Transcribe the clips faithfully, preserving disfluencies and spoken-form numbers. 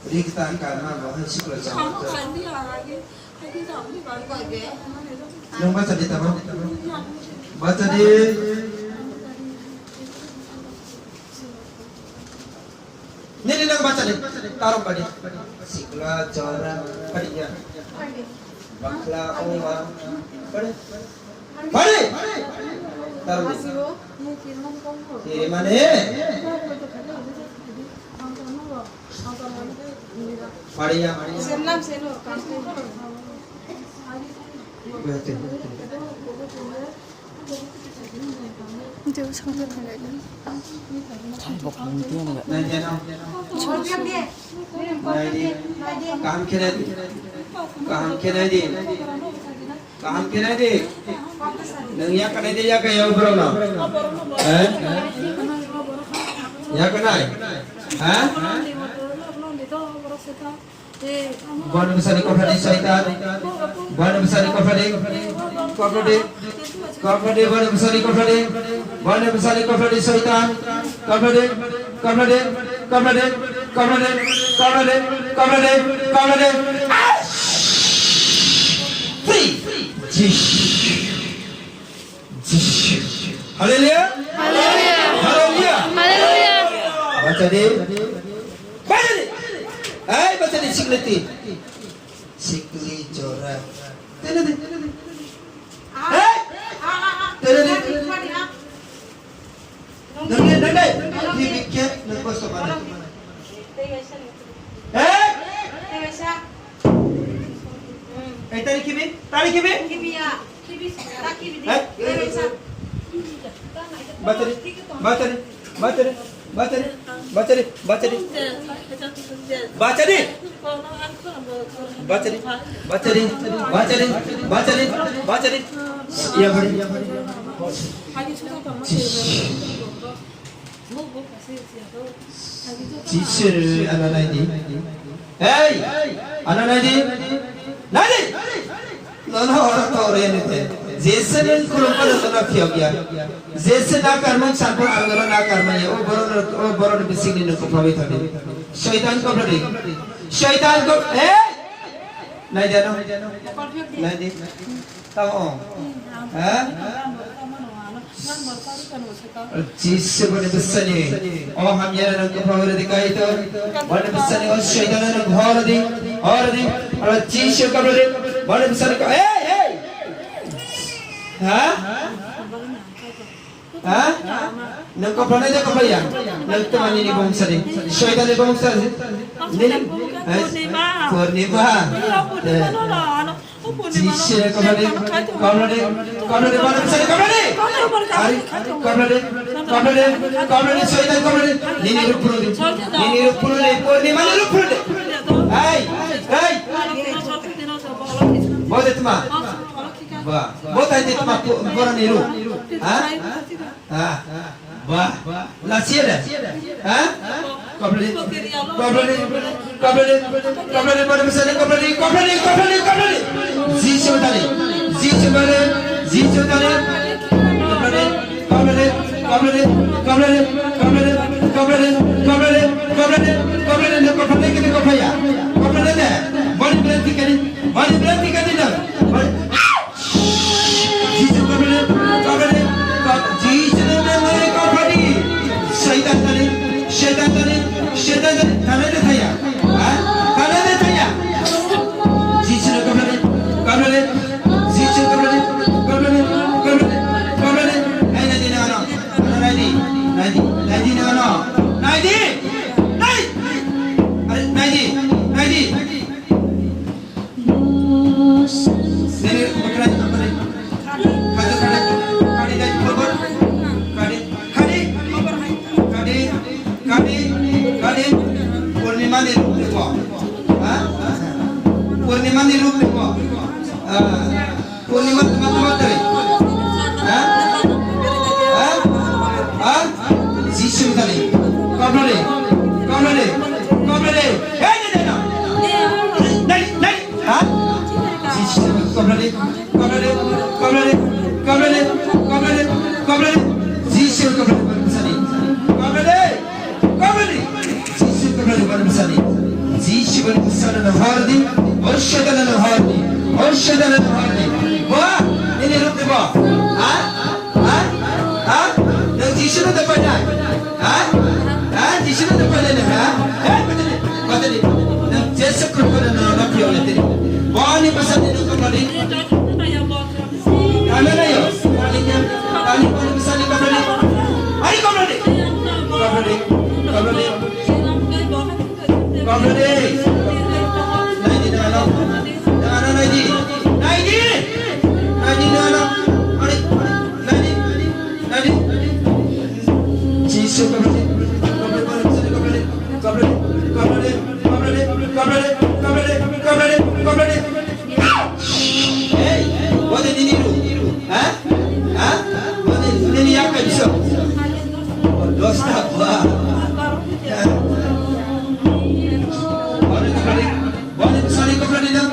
Rikta karma bo hai sikla chama. Nwng bacha di tamo? Bacha di. Nini nwng bacha di. Tarok badi. Sikla chora. Badi ya. Bakla owa. Badi. Badi. Tarok badi. Kiri mane. Pariya. Kaham khe nai di. Kaham khe nai di. Kaham khe nai di. Nwng yak kanai de yak ya borok no. Eh? Yak kanai. Ha? Bani bwsani kophadi Saitan. Bani bwsani kophadi. Kophadi. Kophadi bani bwsani kophadi. Bani bwsani kophadi Saitan. Kophadi. Kophadi. Kophadi. Free. Jisu. Jisu. Haleluya. Haleluya. Haleluya. Haleluya. Bacha di. Bacha di. Hai, bacha di, sikli di. Sikli jora. Tene di. Hai. Tene di. Nang ni, nang ni. Ni bikya, nang kosto mana. Eh? Eh, tari kibi? Tari kibi? Eh? Batari, batari, batari, batari, batari, batari. Batari. Batari, batari, batari, batari, batari. Iya, bari. Jisir ana naidi. Hey! Ana naidi. Naidi! Nono oro to ore nite. Jese nung khulum pada tona phiyok ya. Jese na karmung sampur angoro na karmung ya. O boro, o boro ni bising ni nung kuphawai thani. Shaitan kophadi. Shaitan ko, hey! Naidi ano. Naidi. Tamo. Ha? Jisu bani bwsani. O hamyara nang kapha hore di kaito. Bani bwsani o shaitana nang hore di. Hore di. Ala Jisu kapha di. Bani bwsani ka, hey, hey. Ha? Ha? Nang kapha nai de kapha ya. Nang tamani ni bongsa di. Shaitani bongsa di. Nini. Eh, Purnima. Purnima. Jishe, kablade, kablade, kablade, bana besari, kablade. Ari, kablade, kablade, kablade, soitan kablade. Nini rup purode, nini rup purode, Purnima ni rup purode. Ai, ai. Bode tma. Ba, bode tma, boroni rup. Ha? Ah, bah, lasiya da. Ha? Kablade, kablade, kablade, kablade, bana besari, kablade, kablade, kablade, kablade. Jisu tali, Jisu tali, Jisu tali. Kablade, kablade, kablade, kablade, kablade, kablade, kablade, kablade, kablade, kablade, kablade, kablade, kablade, kablade, bani beranti kani, bani beranti kani da. Bani Jisu kablade, kablade, kab-, Jisu ni nang ni kablade. Shaitan tani, shaitan tani, shaitan tani, thanai de thaya. Ha? Thanai de thaya. Jisu ni kablade, kablade, Jisu kablade, kablade, kablade, kablade. Nai, nai di nang ano. Nai di, nai di, nai di nang ano. Nai di, nai. Are, nai di, nai di. Nini bakrai bakrai. Kadi, kadi, kadi, kadi, kadi, kadi, kadi, kadi, kadi, kadi. Purnima ni rup ni ko. Ha? Purnima ni rup ni ko. Ha? Purnima tuma tuma tari. Ha? Ha? Ha? Jisu tari. Kablade. Kablade. Kablade. Hey, hey, hey, hey. Nai, nai. Ha? Jisu, kablade, kablade, kablade, kablade, kablade, kablade. Jisu, kablade, bani besari. Kablade, kablade. Jisu, kablade, bani besari. Ji Hordi, o shaitan no hordi, o shaitan no hordi. Bo, nini ruk bo. Ha? Ha? Ha? Nang Jisu no dapai na? Ha? Ha? Jisu no dapai na, ha? Hey, batali, batali. Nang Jisu Kristo no no piyo le tiri. Bo ni pasal ni ruk bo ni. Kami na yo. Kami na yo. Kami na yo. Kami na yo. Ari kami na yo. Kami na yo. Kami na yo. Kami na yo. Naidi, naidi, naidi, naidi, naidi, naidi, naidi, naidi, naidi, naidi. Jisu, kami na yo. Kami na yo. Hey, wadi nini ru? Ha? Ha? Wadi nini yak ka biso? Dosta ba. Wadi nini, wadi sani ko prani na.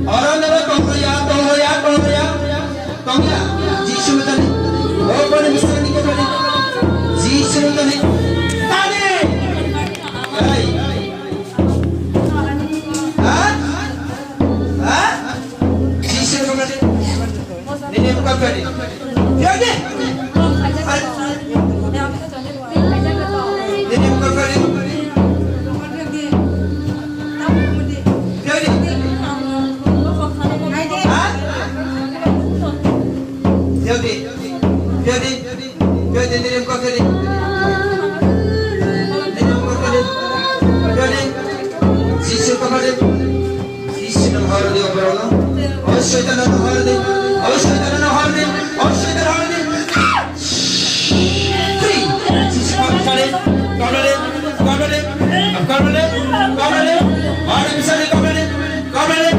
Ora na ko ya, ko ya, ko ya. Ko ya. Jisu tani. O wadi sani ko prani. Jisu tani. Tani. Hey. Ha? Ha? Jisu tani. Nini bukan tadi. Jadi. Nini bukan tadi. Jadi. Ha? Jadi. Jadi. Jadi, jadi, nini bukan jadi. Nini bukan jadi. Jadi. Jisu bukan jadi. Jisu no hordi o borok no. O shaitan no hordi. O shaitan no hordi. O shaitan hordi. Free. Jisu come ready. Come ready. Come ready. Come ready. Come ready. Ora bisa ni come ready. Come ready.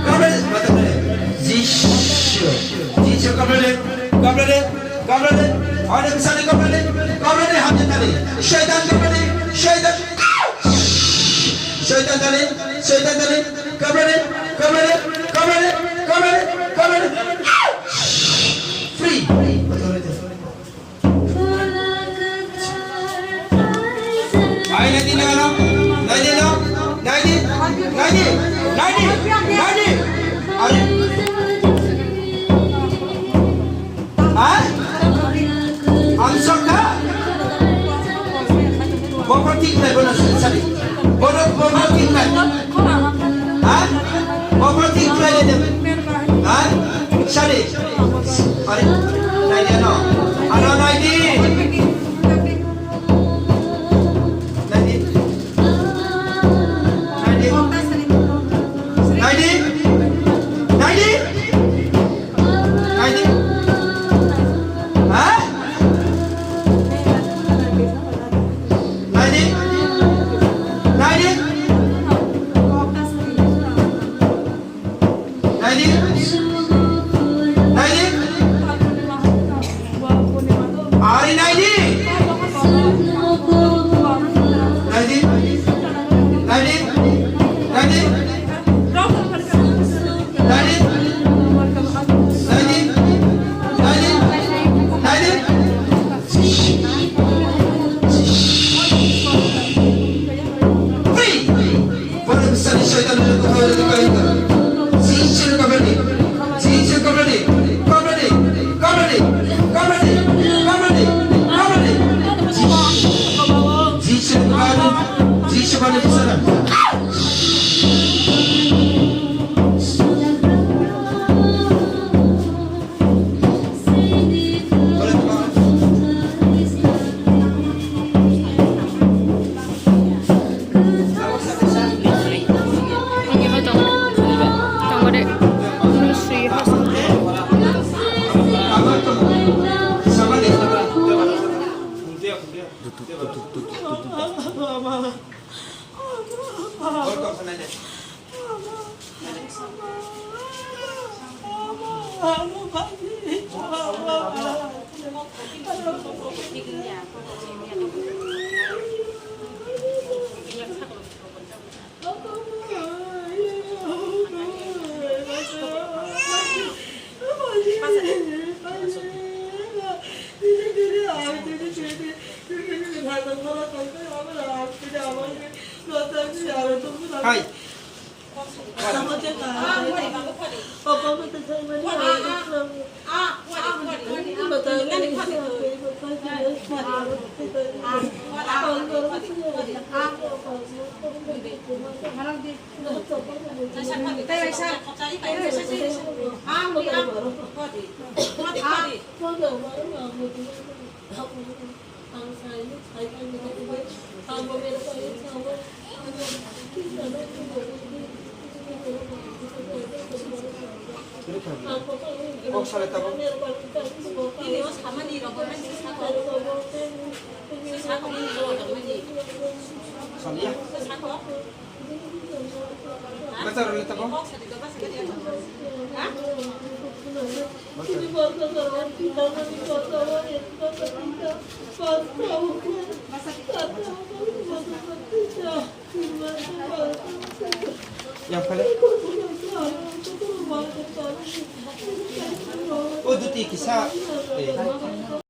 Come ready. Mata ready. Jisu. Jisu come ready. Come ready. Come ready. Ora bisa ni come ready. Come ready. Hamya tali. Shaitan come ready. Shaitan. Shaitan tali. Shaitan tali. Come ready, come ready, come ready, come ready, come ready, come ready. Free. Ai, naidi na, naidi na, naidi, naidi, naidi, naidi. Are. Ha? Ang sakta? Bobo tik nai, bono sari. Bono, bobo tik nai. Ha? Bobo tik nai le dem. Ha? Sari. Are, nai de no. Ano nai di. Nai di. Nai di. Nai di. Nai di. Naidi. Ha? Naidi. Naidi. Naidi. Naidi. Ari naidi. Naidi. Naidi. Naidi. Naidi. Naidi. Naidi. Naidi. Free. Bono bisani shaitan no kotha hoile to kahi karo. Jisu no kabrani. Jisu kabrani. Kabrani. Kabrani. Kabrani. Kabrani. Kabrani. Jisu no kabrani. Jisu bani bisana. Hai. Kok salai tabok. Salia. Bacha role tabok. Bacha. Yang paling. Oh, duti kisa. Eh.